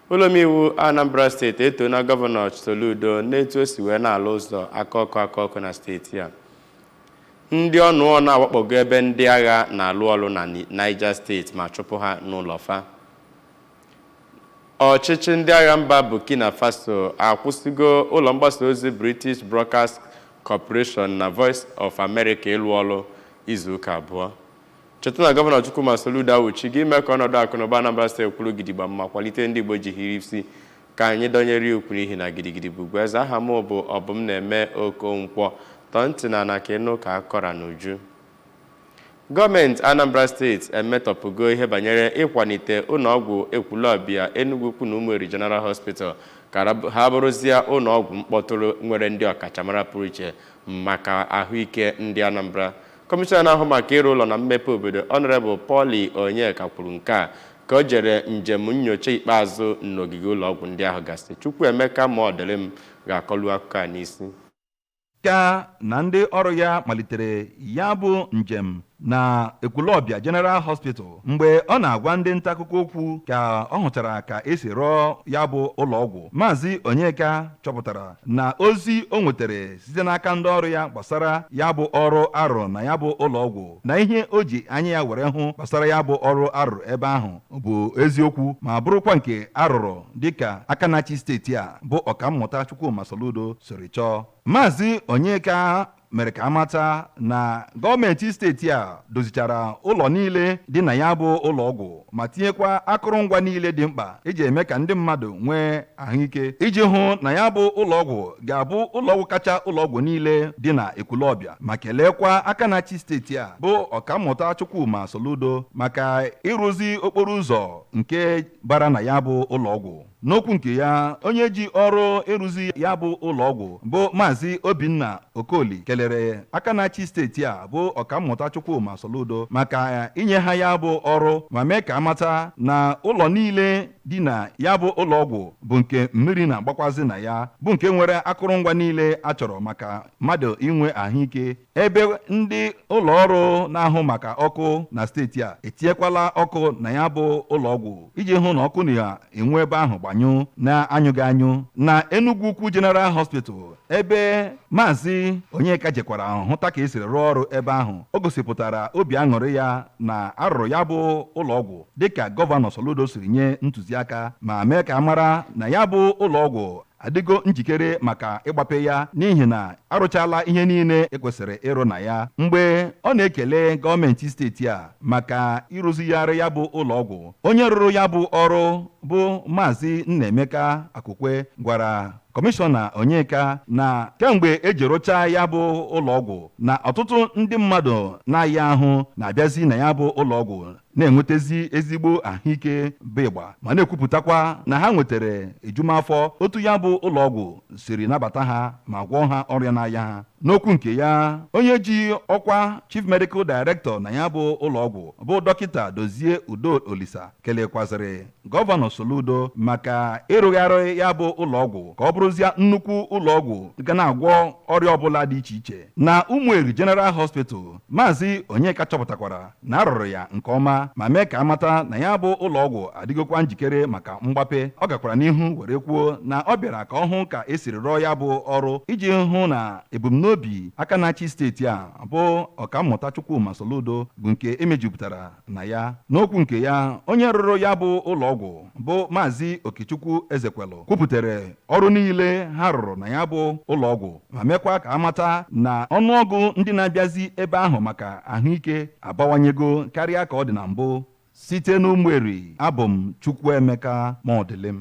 Ụlọ omeiwu Anambra Steeti etona Gọvanọ Soludo n'etu o si wee na-alụ ụzọ aka ọkụ aka ọkụ na steeti a. Ndị ọnụọ na-awakpogo ebe ndị agha na-alụ ọrụ na Niger Steeti ma chụpụ ha n'ụlọ fa. Ọchịchị ndị agha mba Burkina Faso akwụsịgo ụlọ mgbasa ozi British Broadcast Corporation na Voice of America ịlụ ọrụ izuụka 2. Cheta na Gọvanọ Chukwuma Soludo awụchigo ime ka ọnọdụ akụnụba Anambra Steeti kwuru gidigba ma kwalite ndị Igbo ji hiri isi ka anyị dọnyere ukwu, n'ihi na gidigidi bụ ugwu eze. Aha m bụ Ọbụm na-eme Okonkwo. Tọọ ntị na ana ka ịnụ ka akọra n'uju. Gọọmenti Anambra Steeti emetọpụgo ihe banyere ịkwalite ụlọọgwụ Ekwulọbịa, Enugu Ukwu na Ụmụeri General Hospital ka ha bụrụzie ụlọọgwụ mkpọtụrụ nwere ndị ọkachamara pụrụ iche maka ahụike ndị Anambra. Kọmishọna na-ahụ maka ịrụ ụlọ na mmepe obodo, Honorable Pauli Onyeka, kwuru nke a ka o jere njem nyocha ikpeazụ n'ogige ụlọọgwụ ndị ahụ gasị. Chukwuemeka Maọdịlịm ga-akọlu akụkọ a n'isi. Ka na ndị ọrụ ya malitere ya bụ njem na Ekwulọbịa General Hospital, mgbe ọ na-agwa ndị nta akụkọ okwu ka ọ hụchara ka esi rụọ ya bụ ụlọọgwụ, Maazị Onyeka chọpụtara na ozi o nwetara site n'aka ndị ọrụ ya gbasara ya bụ ọrụ arụrụ na ya bụ ụlọọgwụ na ihe o ji anya ya were hụ gbasara ya bụ ọrụ arụrụ ebe ahụ bụ eziokwu, ma bụrụkwa nke arụrụ dịka aka na-achị steeti a bụ Ọkammụta Chukwuma Soludo siri chọọ. Maazị Onyeka mere ka amata na gọọmenti steeti a dozichara ụlọ niile dị na ya bụ ụlọọgwụ ma tinyekwa akụrụngwa niile dị mkpa iji eme ka ndị mmadụ nwee ahụike, iji hụ na ya bụ ụlọọgwụ ga-abụ ụlọọgwụ kacha ụlọọgwụ niile dị na Ekwulọbịa, ma kelekwa aka na-achị steeti a bụ Ọkammụta Chukwuma Soludo maka ịrụzi okporo ụzọ nke bara na ya bụ ụlọọgwụ. N'okwu nke ya, onye ji ọrụ ịrụzi ya bụ ụlọọgwụ bụ Maazị Obinna Okoli kelere aka na-achị steeti a bụ Ọkammụta Chukwuma Soludo maka inye ha ya bụ ọrụ, ma mee ka amata na ụlọ niile dị na ya bụ ụlọọgwụ bụ nke mmiri na-agbakwazị na ya, bụ nke nwere akụrụngwa niile a chọrọ maka mmadụ inwe ahụike, ebe ndị ụlọ ọrụ na-ahụ maka ọkụ na steeti a etinyekwala ọkụ na ya bụ ụlọọgwụ iji hụ na ọkụ na-enwe ebe ahụ gbanyụ na-anyụghị anyụ. Na Enugu Ukwu General Hospital, ebe Maazị Onyeka jekwara hụta ka esiri rụọ ọrụ ebe ahụ, o gosipụtara obi aṅụrị ya na arụrụ ya bụ ụlọọgwụ dịka Gọvanọ Soludo siri nye ntụziaka, ma mee ka a mara na ya bụ ụlọọgwụ adịgo njikere maka ịgbape ya, n'ihi na arụchala ihe niile ekwesịrị ịrụ na ya. Mgbe ọ na-ekele gọọmenti steeti a maka ịrụzigharị ya bụ ụlọọgwụ, onye rụrụ ya bụ ọrụ bụ Maazị Nnaemeka Akụkwe gwara Kọmishọna Onyeka na kemgbe eji rụchaa ya bụ ụlọọgwụ, na ọtụtụ ndị mmadụ na-aya ahụ na-abịazi na ya bụ ụlọọgwụ na-enwetezi ezigbo ahụike bụ ịgba, ma na-ekwupụtakwa na ha nwetara ejumafọ otu ya bụ ụlọọgwụ siri nabata ha ma gwọọ ha ọrịa na-aya ha. N'okwu nke ya, onye ji ọkwa Chief Medical Director na ya bụ ụlọọgwụ bụ Dọkịta Dozie Udo Olisa kelekwazịrị Gọvanọ Soludo maka ịrụgharị ya bụ ụlọọgwụ ka ọ bụrụzie nnukwu ụlọọgwụ ga na-agwọ ọrịa ọbụla dị iche iche. Na Ụmụeri General Hospital, Maazị Onyeka chọpụtakwara na arụrụ ya nke ọma, ma mee ka amata na ya bụ ụlọọgwụ adịgokwa njikere maka mgbape. Ọ gakwara n'ihu were kwuo na ọ bịara ka ọ hụ ka esiri rụọ ya bụ ọrụ iji hụ na ebumnobi aka na-achị steeti a bụ Ọkammụta Chukwuma Soludo bụ nke emejupụtara na ya. N'okwu nke ya, onye rụrụ ya bụ ụlọọgwụ bụ Maazị Okechukwu Ezekwelụ kwupụtara ọrụ niile ha rụrụ na ya bụ ụlọọgwụ, ma mekwa ka amata na ọnụọgụ ndị na-abịazi ebe ahụ maka ahụike abawanyego karịa ka ọ dị na mbụ. Site n'Ụmụeri, abụ m Chukwuemeka Maọdịlịm.